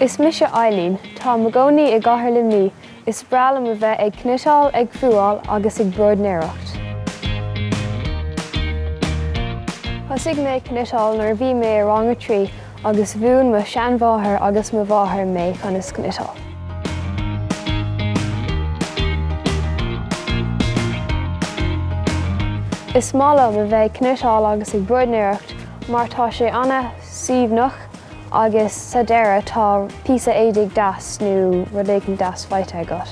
Is mise Eileen. Táim i mo chónaí i gCathair Luimnigh. Is breá liom a bheith ag cniotáil, ag fuáil agus ag bróidnéireacht. Thosaigh mé ag cniotáil nuair a bhí mé i rang a 3 agus mhúin mo sheanmháthair agus mo mháthair mé conas cniotáil. Is maith liom a bheith ag cniotáil agus ag bróidnéireacht mar tá sé ana-suaimhneach agus sa deireadh tá píosa éadaigh deas nó rud éigin deas faighte agat.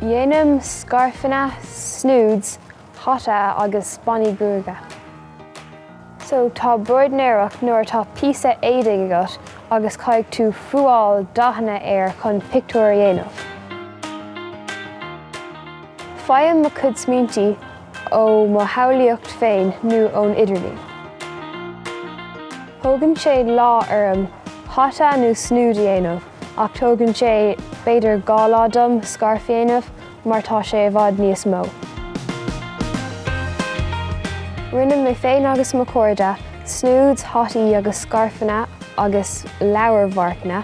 Déanaim scairfeanna, snoods, hata agus bannaí gruaige. So tá bróidnéireacht nuair atá píosa éadaigh agat agus caithfidh tú fuáil dathanna air chun pictiúr a dhéanamh. Faighim mo chuid smaointí ó mo shamhlaíocht féin nó ón idirlíon. Tógann sé lá orm hata nó snood a dhéanamh ach tógann sé b'fhéidir 2 lá dom scairf a dhéanamh mar tá sé i bhfad níos mó. Rinne mé féin agus mo chairde snoods, hataí agus scairfeanna agus leabharmharcanna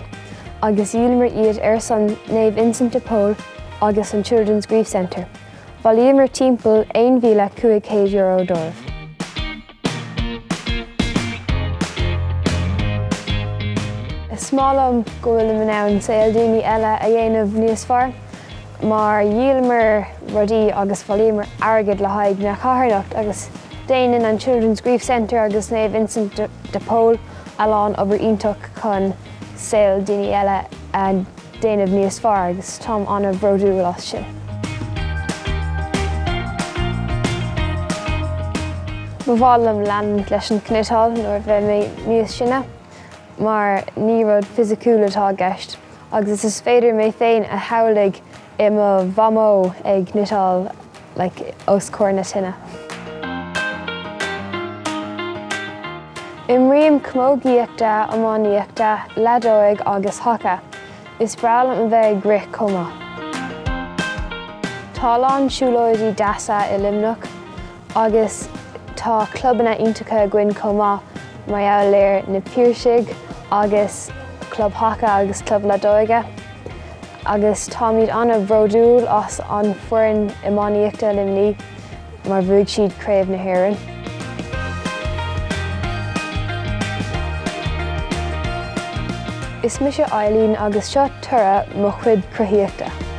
agus dhíolamar iad ar son Naomh Vincent de Paul agus an Children's Grief Centre. Bhailíomar timpeall €1,500 dóibh. Is maith liom go bhfuilim in ann saol daoine eile a dhéanamh níos fearr mar dhíolamar rudaí agus bhailíomar airgead le haghaidh na carthanacht agus déanann an Children's Grief Centre agus Naomh Vincent de Paul a lán obair iontach chun saol daoine eile a déanamh níos fearr agus táim an-bhródúil as sin. Ba mhaith liom leanúint leis an chniotáil nuair a bheidh mé níos sine mar ní rud fisiciúil atá i gceist agus is féidir mé féin a shamhlaigh i mo mhamó ag cniotáil like os comhair na tine. Imrím camógaíochta, iománaíochta, leadóig agus haca. Is breá liom a bheith ag rith chomh maith. Tá a lán siúlóidí deasa i Luimneach agus tá clubanna iontacha againn chomh maith mar gheall ar na Piarsaigh agus club haca agus club leadóige. Agus táimid an-bhródúil as an foireann iománaíochta Luimnigh mar bhuaigh siad Craobh na hÉireann. Is mise Eileen agus seo toradh mo chuid cruthaíochta.